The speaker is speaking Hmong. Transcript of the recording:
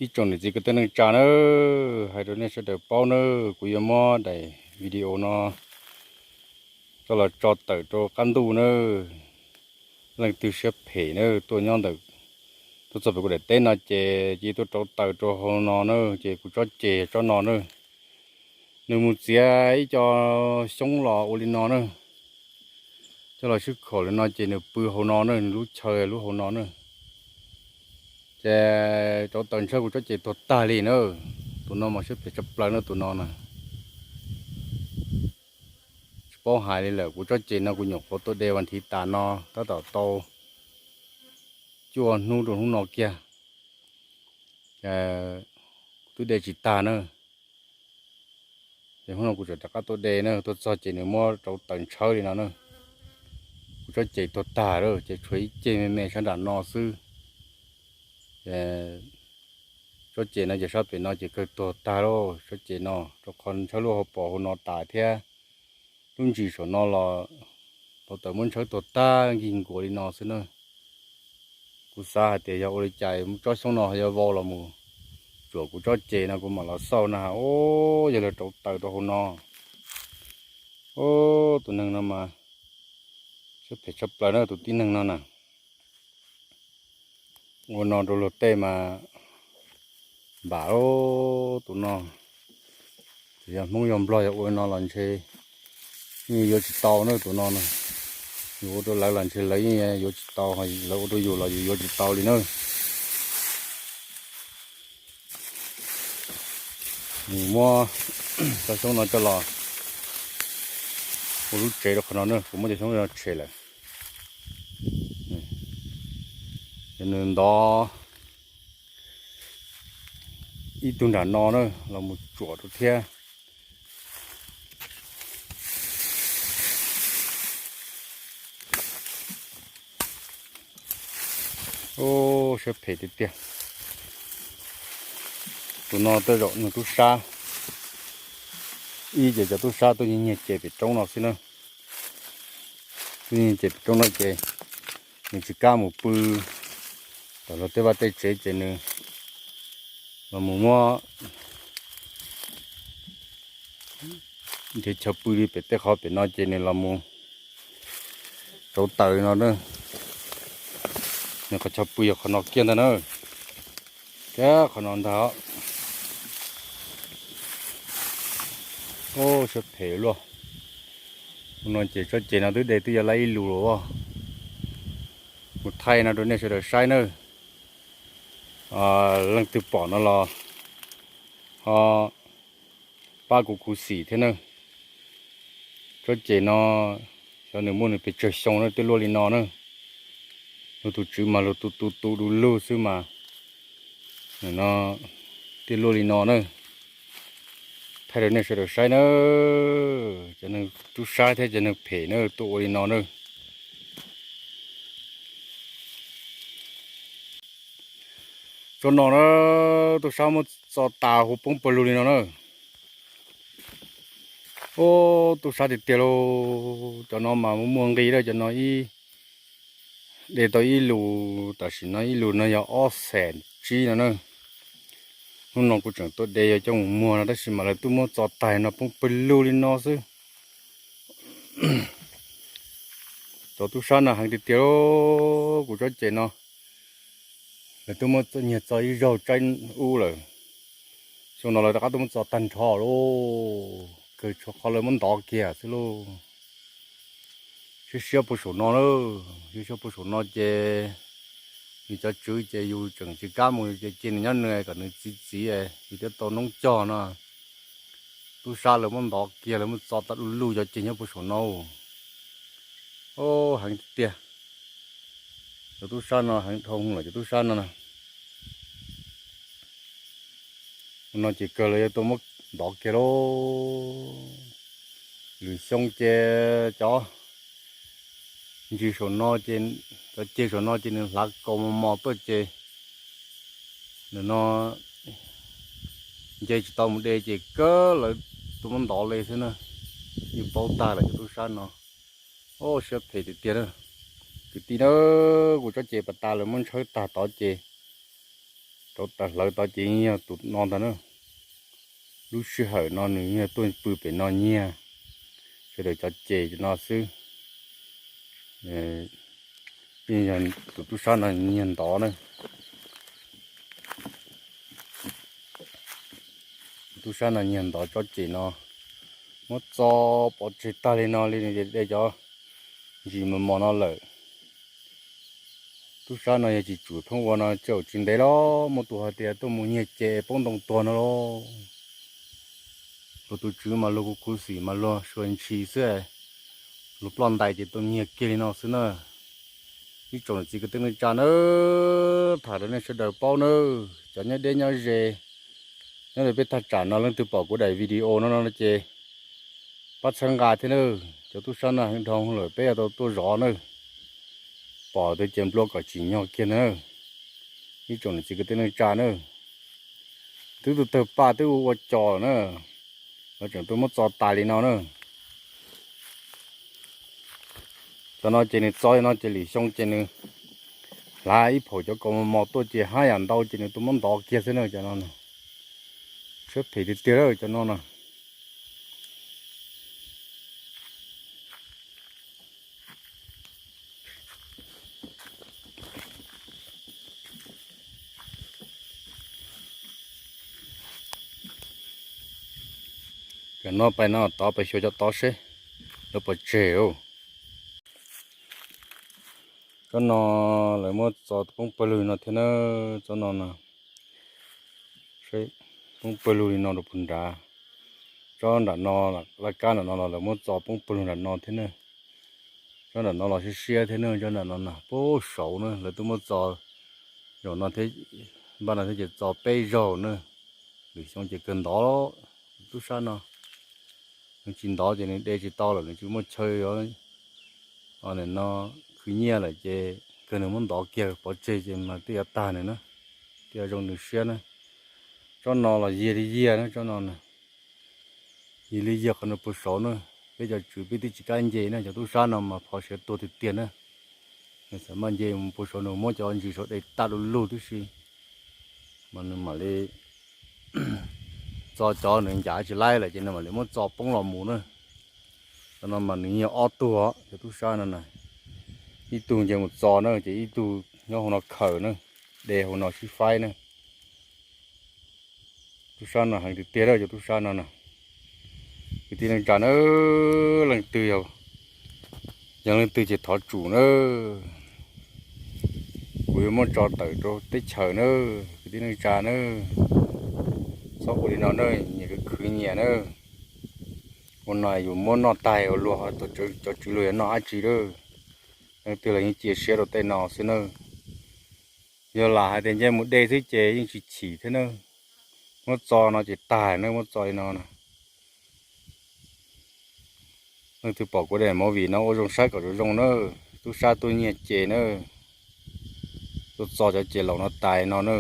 Ib tsoom niam txiv kwv tij neej tsa nawb, hais rau nej sawv daws paub nawb, kuv yuav muab daim video no coj los tso tawm rau qab ntuj nawb. Leej twg siab phem nawb, tuaj nyob ntawm, tuaj txog pem kuv daim teb no ces cia tuaj rauv taws rau hauv no nawb, ces kuv tsob ces tsob no nawb, nws mus txiav ib co xyoob los ua li no nawb. Coj los sib khaum li no ces nws pw hauv no nawb, nws lub chaw lub hauv no nawb. Ces rauv taws ntshaw kuv tsob ces tuag tag li nawb. Tus no mas siab phem tshaj plaws nawb, tus no na. Tsis paub hais li lawm, kuv tsob ces no kuv nyuam qhuav tuaj de vas thiv tas no, tab tom tau cuaj hnub rau hnub no kiag, kuv twb de tsis tag na. Ces hnub no kuv tseem rov qab tuaj de na, tuaj txog ces nws muab rauv taws ntshaw li no na. Kuv tsob ces tuag tag lawm, ces tshuav ib ceg me me sab nram no xwb. Ces tsob ces no ces sab pem no ces kawg tuag tag lauj, tsob ces no, rau qhov ntshaw lub hauv paus hauv no tas thiab. Lub ntsis saum no los rauv taws muab ntshaw tuag tag nkig nkuas li no xwb na. Kuv xav hais tias yog ua li cas tsob xyoob no ho yuav vau los mus tsuam kuv tsob ces no, kuv mam los xauj na has, o, yog lawv rauv taws rau hauv no. O, tus neeg no mas siab phem tshaj plaws na, tus tib neeg no na. Ua no rau luag tej mas npam, tus no, txawm yog Hmoob yog Nplog yog ua no los ntshe yeej yuav tsis tau na, tus no na. Yus ua rau lawv los ntshe lawv yeej yuav tsis tau, lawv ua rau yus los yus yuav tsis tau li na. Nws muab cov xyoob no coj los ua lub tsev rau qhov no na, kuv muab cov xyoob no tshem lawm. Ces nws ntov ib tug nram no na los mus tsuam rau thiab. Siab phem tiag tiag. Tus no tej zaum nws tub sab, ib ces cov tub sab tuaj nyiag nyiag ces pem roob no xwb na. Tuaj nyiag ces pem roob no ces nws tsis kam mus pw tom luag tej vaj tej tsev ces nws los mus muab nrhiav chaw pw li pem tej qhov pem no ces nws los mus rauv taws no na. Nws qhov chaw pw yog qhov no kiag ntag na. Kiag qhov no ntag. Siab phem luaj. Ua no ces tsob ces no twb de twb yuav lab ib lus lawm. Mus thaij no rau nej sawv daws saib nawb. Leej twg pom no los ho pab kuv khuv xim thiab nawb. Tsob ces no xyov nws muaj nws pes tsawg xyoo na, twb luaj li no na. Luag tus tswv mas luag tu tu tu du lug xwb mas, no twb luaj li no na. Thaij rau nej sawv daws saib na, cov neeg tub sab thiab cov neeg phem na tuaj ua li no na. Tsob no na, tub sab muab txo tas hu poob pawg lug li no na. Ub, tub sab tiag tiag lauj, cov no mas muaj muaj nqis lawm, cov no ib, de tau ib lus, tam sim no ib lus no yog ob xees tsib no na. Hnub no kuv tseem tuaj de yog coj mus muag no tab sis mas lawv twb muab txo tas no poob pawg lug li no xwb. Cov tub sab no heev tiag tiag lauj, kuv tsob ces no lawv twb muab nyiag txo ib zaug tsaib ub lawm. Xyoo no lawv rov qab tuaj muab txo tag nrho lauj, kawg tshuav qhov lawv muab ntov kiag xwb lauj. Siab siab puag saum no lauj, siab siab puag saum no ces yus cov tswv ces yus tseem tsis kam mus, yus ces cia nws nyob nws kom nws txiv txiv, yus thiaj tau noob cog no. Tub sab lawv muab ntov kiag, lawv muab txo tas du lug cov ces nyob puag saum no. Ub, heev tiag tiag. Cov tub sab no heev dhau lawm, cov tub sab no na. No ces kawg lawv yuav tuaj muab ntov kiag lauj. Lwm xyoo ces cov ntsis saum no ces, cov ceg saum no ces nws hlav kaus mos mos tuaj ces nim no nce tsis tau mus de ces kawg lawv tuaj muab ntov li xwb na. Yeej paub tag lawm cov tub sab no. Ub, siab phem tiag tiag na. Kwv tij na, kuv tsob ces pas tas lawv muab ntshawb tag tod ces Rau tas hlawv tod ces yog tus no ntag na. Lub sij hawm no nws yog tuaj pw pem no nyiag sawv daws cov ces no xwb. Tus tub sab no nyiag ntov na. Tub sab no nyiag ntov tsob ces no, muab txo pov tseg tag li no li, de cov ntsis mos mos no lawm. Tub sab no yog tsis tsum pheej ua no, tsis ntev los muaj tus hais tias tuaj mus nyiag ces poob ntoo tuag no los. Luag tus tswv mas luag kuv khuv xim mas luag suav ntshis xwb, luag ploj ntais ces tuaj nyiag kiag li no xwb na. Ib tsoom niam txiv kwv tij neej tsa nawb, tham rau nej sawv daws paub nawb, cov nyob deb nyob ze, nyob li peb thaj tsam no leej twg pom kuv daim video no no ces pab txhawb nqa thiab nawb. Cov tub sab no heev dhau lawm, peb yuav tau tuaj zov nawb. Pom twb ces nplua kom tsim nyog kiag nawb. Ib tsoom niam txiv kwv tij neej tsa nawb, twb tus tawg paj twb ua ua cos na, los tseem tuaj muab txo tas li no na. Cov no ces nws txo no ces lwm xyoo ces nws hlav ib phaum cov kaus mos mos tuaj ces haj yam ntau ces nws tuaj muab ntov kiag xwb na cov no. Siab phem tiag tiag lawm cov no na. Cov no pais no tod pais xyuas cov tod seb lawv puas tseg. Tsob no lawv muab txo poob pawg lug no thiab na. Tsob no no, poob pawg lug li no rau puag nrad. Tsob nram no, laj kab nram no los lawv muab txo poob pawg lug nram no thiab na. Tsob nram no los siab siab thiab na, tsob nram no na, pem saud na lawv twb muab txo. Zaum no thiab, npaj no thiab ces txo peb zaug na. Lwm xyoo ces kawg ntov, tub sab no nws tsis ntov ces nws de tsis tau lawm, nws tsis muaj chaw. No khwv nyiaj lawm ces kawg nws muab ntov kiag pov tseg ces mas twb yuav tag nws na, twb yuav zoo nws siab na. Tsob no los yiag li yiag na, tsob no na, yiag li yiag qhov no puag saud na. Peb cov tswv peb twb tsis kam nce na, cov tub sab no mas phov siav tuag tiag tiag na. Nws txawm maj nce mus puag saud, nws muab cov ntsis saud de tag du lug tib si, mas nws mam li txo cov nws ncav tsis laib lawm ces nws mam li muab txo poob los mus na. Cov no mas nws yog ob tug, cov tub sab no na, ib tug nce mus txo na, ces ib tug nyob hauv no khaws na, de hauv no sib faib na. Tub sab no heev tiag tiag, cov tub sab no na. Kwv tij neej tsa na, leej twg yog, yog leej twg ces thov tsum na, kuv yuav muab tso tawm rau teb chaws na. Kwv tij neej tsa na, txhob ua li no na, nyias khwv nyias na. Ua no yus muab noj tag ua luag, cov tswv luag yuav noj dab tsi lawm? Leej twg los yeej cia siab rau tej no xwb na. Yog lam hais tias nce mus de xwb ces yeej tsis chim thiab na. Muab txo no ces tag na, muab txo li no na. Leej twg pom kuv daim movie no ua zoo saib kom zoo zoo na. Tub sab tuaj nyiag ces na, tuaj txo cov ces laus no tas no na.